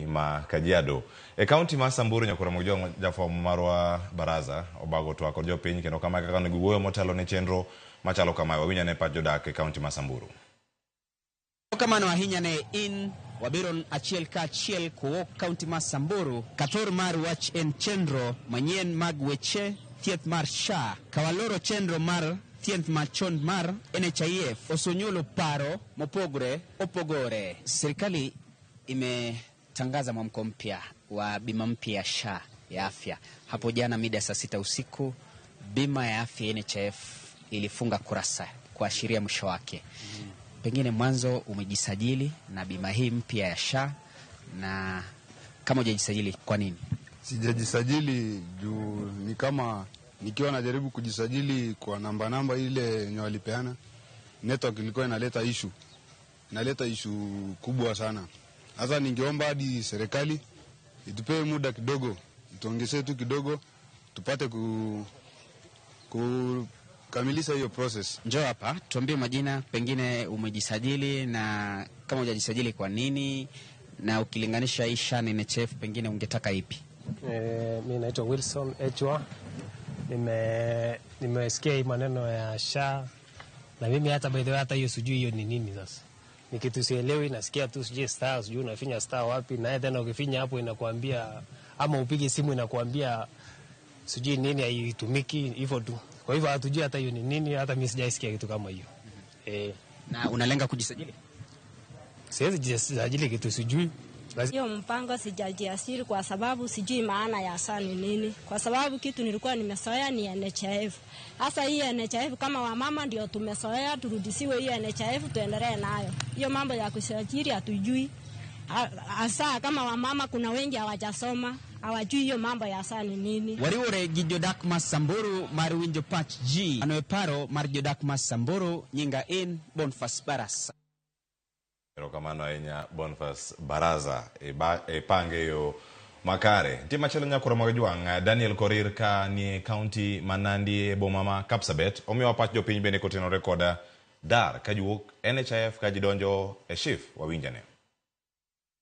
County ma Kajiado. E county ma Samburu nyakoro Mojwang' jafwambo marwa Baraza obago twak kod jopiny kendo kama kaka onego giwuoyo motelo ne chenro machalo kamae. Wawinj ane pach jodak e county ma Samburu. Erokamano ahinya ne in wabiro achiel ka achiel kowuok kaunti ma Samburu. Kathor mar wach en chenro manyien mag weche thieth mar SHA. Kawaloro chenro mar thieth machon mar NHIF osenyuolo paro mopogore opogore. Serikali imetangaza mwamko mpya wa bima mpya ya SHA ya afya. Hapo jana mida saa 6 usiku bima ya afya NHIF ilifunga kurasa kuashiria mwisho wake. Pengine mwanzo umejisajili na bima hii mpya ya SHA, na kama hujajisajili kwa nini? Sijajisajili juu ni kama nikiwa najaribu kujisajili kwa namba ile yenye walipeana, network ilikuwa inaleta issue, inaleta issue kubwa sana. Sasa ningeomba hadi serikali itupee muda kidogo, ituongezee tu kidogo tupate kukamilisha hiyo process. Njoo hapa tuambie majina, pengine umejisajili na kama hujajisajili kwa nini, na ukilinganisha hii SHA na NHIF pengine ungetaka ipi? Mi naitwa Wilson Echwa. Nimesikia hii maneno ya SHA na mimi hata by the way hata hiyo sijui hiyo ni nini sasa. Ni kitu sielewi, nasikia tu sijui star, sijui unafinya star wapi, na tena ukifinya hapo inakuambia ama upige simu inakuambia sijui nini haitumiki hivyo tu. Kwa hivyo hatujui hata hiyo ni nini, hata mimi sijaisikia kitu kama hiyo. Na unalenga kujisajili? Siwezi jisajili kitu sijui. Hiyo mpango sijajiasiri kwa sababu sijui maana ya SHA ni nini. Kwa sababu kitu nilikuwa nimezoea ni NHIF. Sasa hii NHIF kama wamama ndio tumezoea, turudishiwe hii NHIF tuendelee nayo. Hiyo mambo ya kusajili hatujui. Hasa kama wamama kuna wengi hawajasoma, hawajui hiyo mambo ya SHA ni nini. Wariwore gi jodak ma Samburu mar winjo pach ji. Mano e paro mar jodak ma Samburu, nyinga en Boniface Barasa. Erokamano ahinya Boniface Baraza e pange yo makare. Nitie machielo nyakoro mag Jwang', Daniel Korir ka nie county ma Nandi e boma ma Kapsabet. Omiwa pach jopiny bende kotenore koda dar ka jiwuok NHIF ka jidonjo e SHIF. Wawinjane.